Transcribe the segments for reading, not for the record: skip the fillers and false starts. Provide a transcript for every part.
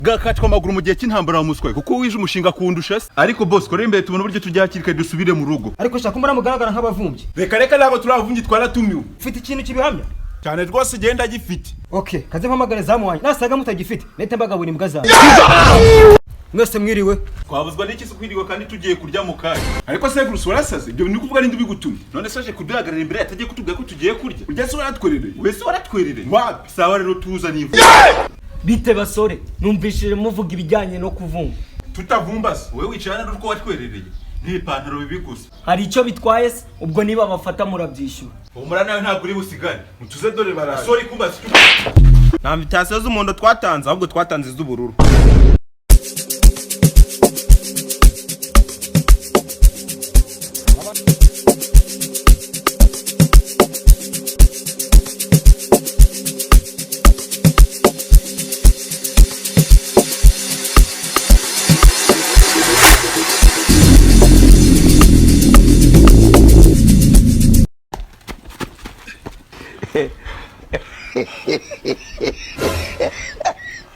Gakatwa amaguru mu gihe cy'intambara wa muswe, kuko wije umushinga kundusha se. Ariko boss, kore imbere tubona uburyo tujya hakiri kare dusubire mu rugo. Ariko shaka mbona mugaragara nk'abavumbyi. Reka reka, ntabwo turi abavumbyi, twaratumiwe. Ufite ikintu kibihamya? Cyane rwose, genda gifite. Okay, kaze mpamagare zamu wanjye, nasaga mutagifite nahita mbagabura imbwa zawe. Mwese mwiriwe. Twabuzwa n'iki se kwirirwa kandi tugiye kurya mu kanya? Ariko se gusa warasaze? Ibyo ni kuvuga ninde ubigutumye? None se aje kuduhagarara imbere atagiye kutubwira ko tugiye kurya? Urya se waratwerereye? Wese waratwerereye. Wapi? Sawa rero, tuza n'ivu. Bite basore, numvishije muvuga ibijyanye no kuvumba. Tutavumba se? Wowe wicara n'urwo watwerereye n'ipantaro bibi gusa. Hari icyo bitwaye se? Ubwo niba bafata murabyishyura. Humura, nawe ntabwo uri busigare. Mutuze dore baraje. Sorry kumbaza icyo. Nta invitation z'umuhondo twatanze, ahubwo twatanze iz'ubururu.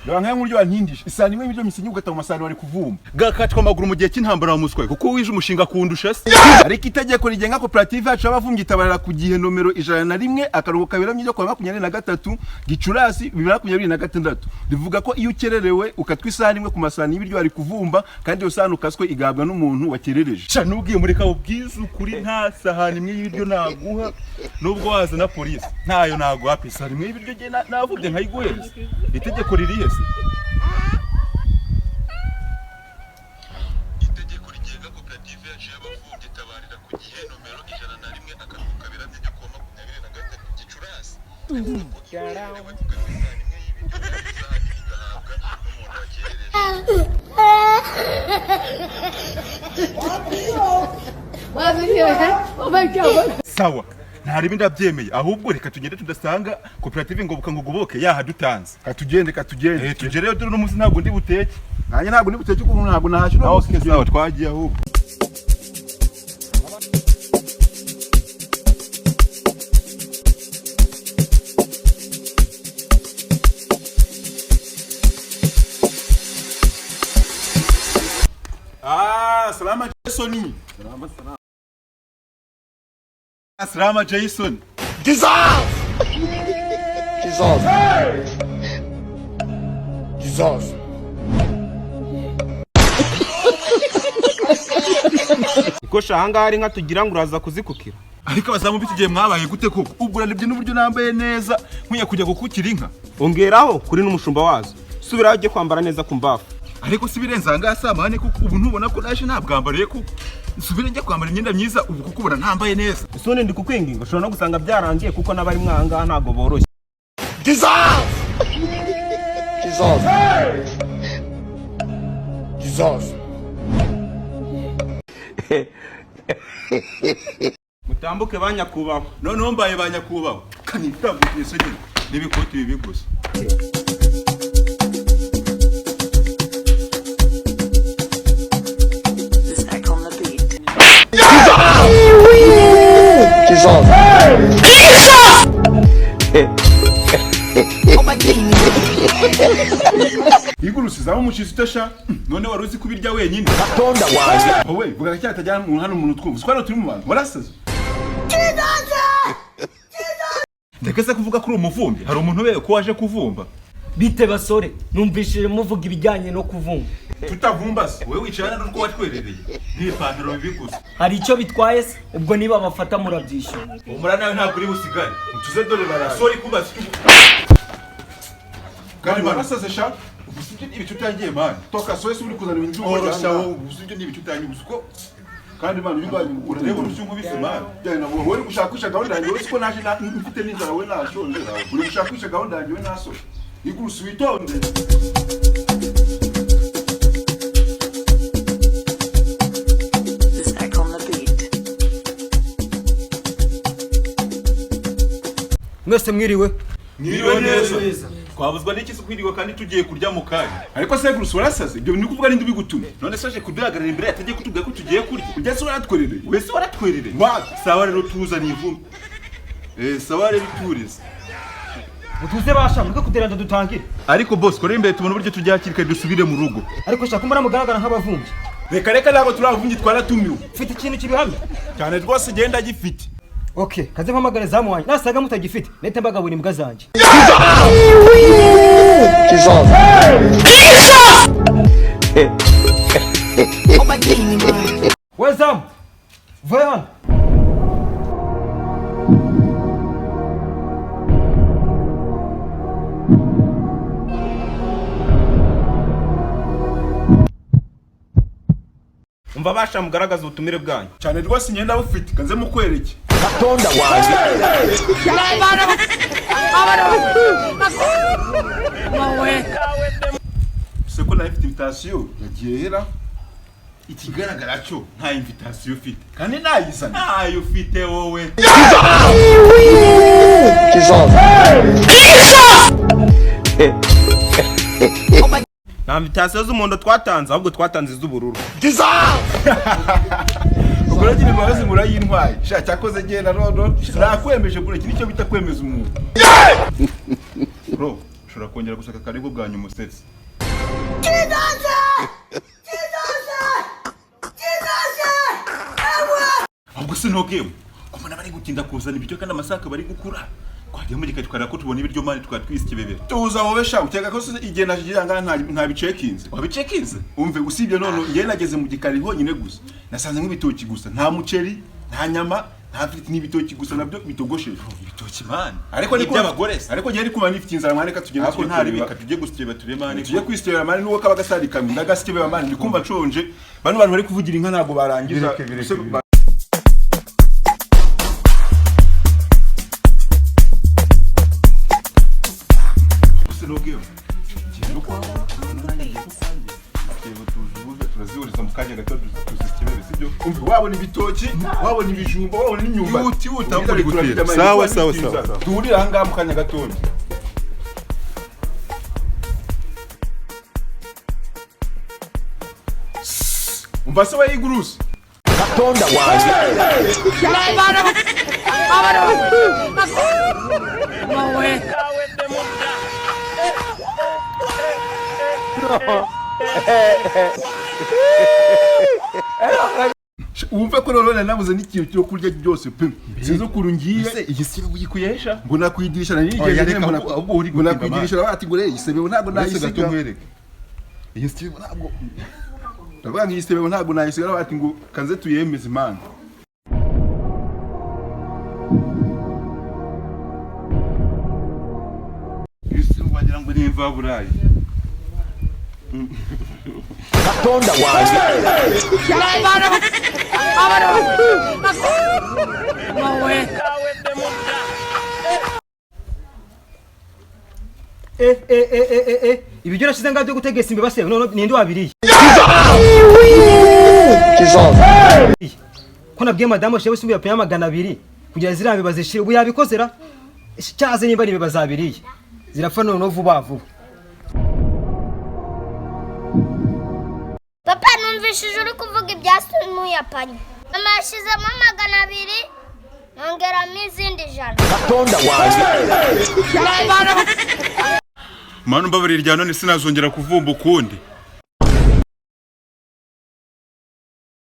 Reba nkayo nk'uburyo wantindije isahani imwe y'ibiryo misingi ugata mu masahani wari kuvumba. Gakatwa amaguru mu gihe cy'intambara wa muswe, kuko wije umushinga kundusha se. Ariko itegeko rigenga koperative yacu y'abavumbyi itabarira ku gihe nomero 101 akarongo kaberamye ryo kuwa 23 Gicurasi 2026 rivuga ko iyo ukererewe ukatwa isahani imwe ku masahani y'ibiryo wari kuvumba, kandi iyo sahani ukaswe igahabwa n'umuntu wakerereje. Sha, nubwiye mureka ubwize ukuri, nta sahani imwe y'ibiryo naguha nubwo waza na polisi, ntayo naguha pe. Isahani imwe y'ibiryo jye navumbye nkayiguhereza, itegeko ririhe se? Itegeko rigenga koperative yacu y'abavumbyi tabarira ku gihe nomero 101 akarongo kaberamye ryo kuwa 23 Gicurasi rivuga ko iyo ukererewe ukatwa isahani imwe y'ibiryo, kandi isahani igahabwa n'umuntu wakerereje. Sawa, nta ndabyemeye, ahubwo reka tugende tudasanga koperative Ngoboka ngo ugoboke yahadutanze. Katugende, katugende. Eh, tugereyo dore uno munsi ntabwo ndi buteke. Nanjye ntabwo ndi buteke ukuntu ntabwo nahashye uno munsi. Sawa, twagiye ahubwo. Ah, salama Jason. Salama Jason. Jesus! Jesus! Jesus! Ikosha ahangaha ari nka tugira ngo uraza kuzikukira. Ariko abazamu b'iki gihe mwabaye gute koko? Ubwo urarebye n'uburyo nambaye neza nkwiye kujya gukukira inka? Ongeraho kuri n'umushumba wazo, subiraho ujye kwambara neza ku mbafu. Ariko si birenze ahangaha si amahane kuko ubu ntubona ko naje ntabwambariye, kuko nsubire njya kwambara imyenda myiza ubu kuko ubona ntambaye neza? Ese ndi kukwinginga, ushobora no gusanga byarangiye kuko n'abari mwahangaha ntabwo boroshye. Jesus! Jesus! Jesus! Mutambuke ba nyakubahwa. Noneho mbaye ba nyakubahwa, kanitambukiye se nyine n'ibikoti bibi gusa. Zach on the beat. Jesus! Igurusi zaba umushizi utasha. None wari uzi kubirya wenyine? Tonda wanjye. Wowe vuga ko cyatajyana umuntu hano, umuntu twumva siko hano turi mu bantu, warasaze? Ndeke se kuvuga ko uri umuvumbyi, hari umuntu uberewe ko waje kuvumba? Bite basore, numvishije muvuga ibijyanye no kuvumba. Tutavumba se? Wowe wicara n'urwo watwerereye n'ipantaro bibi gusa. Hari icyo bitwaye se? Ubwo niba bafata murabyishyura. Humura, nawe ntabwo uri busigare. Mutuze dore baraje. Sorry kumbaza icyo. Kandi warasaze sha. Ubu si ibyo ni ibice utangiye man. Toka soye, uri kuzana ibintu Orosha wowe, ubu si ibyo ni ibice utangiye ubu siko. Kandi man ibigwanyu Urareba urushyi nkubise man. Jyana wowe uri gushakisha gahunda yanjye, wowe siko naje mfite n'inzara, wowe nashonje, uri gushakisha gahunda yanjye, wowe nasore. Igurusi witonde. Zach on the beat. Mwese mwiriwe. Mwiriwe neza. Twabuzwa n'iki se kwirirwa kandi tugiye kurya mu kanya? Ariko se gusa warasaze? Ibyo ni kuvuga ninde ubigutumye? None se aje kuduhagarara imbere atagiye kutubwira ko tugiye kurya? Urya se waratwerereye? Wese waratwerereye. Wapi? Sawa rero, tuza n'ivu. Eh, sawa rero, iturize. Mutuze basha, mureke kuderanja dutangire. Ariko boss, kora imbere tubona uburyo tujya hakiri kare dusubire mu rugo. Ariko shaka mbona mugaragara nk'abavumbyi. Reka reka, ntabwo turi abavumbyi, twaratumiwe. Mfite ikintu kibihamya. Cyane rwose, genda gifite. Okay, kaze mpamagare zamu wanjye. Nasaga mutagifite, nahita mbagabura imbwa zanjye. Jesus. We zamu, vayo hano. Umva basha, mugaragaza ubutumire bwanyu. Cyane rwose, imyenda bufite, kanze mukwereke. Katonda wanjye. Se ko nawe ifite invitation yagiye hera? Ikigaragara cyo nta invitation ufite, kandi nayizana ntayo ufite wowe. Jesus. Nta invitation z'umuhondo twatanze, ahubwo twatanze iz'ubururu. Ubwo rero imbabazi murayintwaye sha. Cyakoze genda none nakwemeje bro, iki nicyo bita kwemeza umuntu bro. Ushobora kongera gusaka karibu bwa nyuma usetse. Ahubwo se no game kumana bari gutinda kuzana ibiryo kandi amasaha akaba ari gukura, twajya mu gikari tukareba ko tubona ibiryo mani, tukaba twisikebebera. Tuza wowe sha, ukeka ko se igihe nashigira ngaha nta bicekinze? Wabicekinze? Umve, usibye none ngewe nageze mu gikari honyine gusa nasanze nk'ibitoki gusa, nta muceri, nta nyama, nta firiti, n'ibitoki gusa nabyo bitogosheje. Ibitoki mani. Ariko ni iby'abagore se. Ariko ngewe ndi kumva nifite inzara mwana, reka tugende. Ariko Tujye nta kureba. reka tujye gusikeba turebe mani. Tujye kwisikebera mani, n'uwo kaba gasari kamwe ndagasikebera mani, ndi kumva nshonje. Bano bantu bari kuvugira inka ntabwo barangiza. Bireke, bireke, Se- bireke. Se no game genda uko turazihuriza mu kanya gato tuzikebere, sibyo? Umve, wabona ibitoki, wabona ibijumba, wabona n'imyumbati. Yihuta, yihuta, Ubundi uri gutera. turabirya, mani, Sawa, kuko sawa, nifite sawa, inzara. sawa. Duhurire aha ngaha mu kanya gatoya. Umva se wayigurusa. Katonda wanjye. Wumve ko none nabuze n'ikintu cyo kurya byose pe, sinzi ukuntu ngiye. Igisibo ugikuyesha? Mbona kwidirisha nari Oya, nigeze reka, mbona ahubwo uri mbona gutinda, kwidirisha bati ngo reye isebe ntabwo Uretse gato nayisiga. nkwereke. Igisibo ntabwo Ndavuga ngo isebe ntabwo nayisiga, bati ngo kanze tuyemeze imana. Igisibo wagira ngo ni imvaburayi. Katonda wanjye. Eh eh eh eh eh eh, ibiryo nashize ngaho byo gutegesa imbeba se none ninde wabiriye? Jesus. Ko nabwiye madamu shewe simbi yapaya 200 kugira ziriya mbeba zishire, ubu yabikoze ra? Cyaze nimba ari imbeba zabiriye zirapfa noneho vuba vuba. Papa, numvishije uri kuvuga ibya n'uyapanye. Mama yashyizemo 200, nongeramo izindi 100. Katonda wanjye. Mani, mbabarira irya none, sinazongera kuvumba ukundi.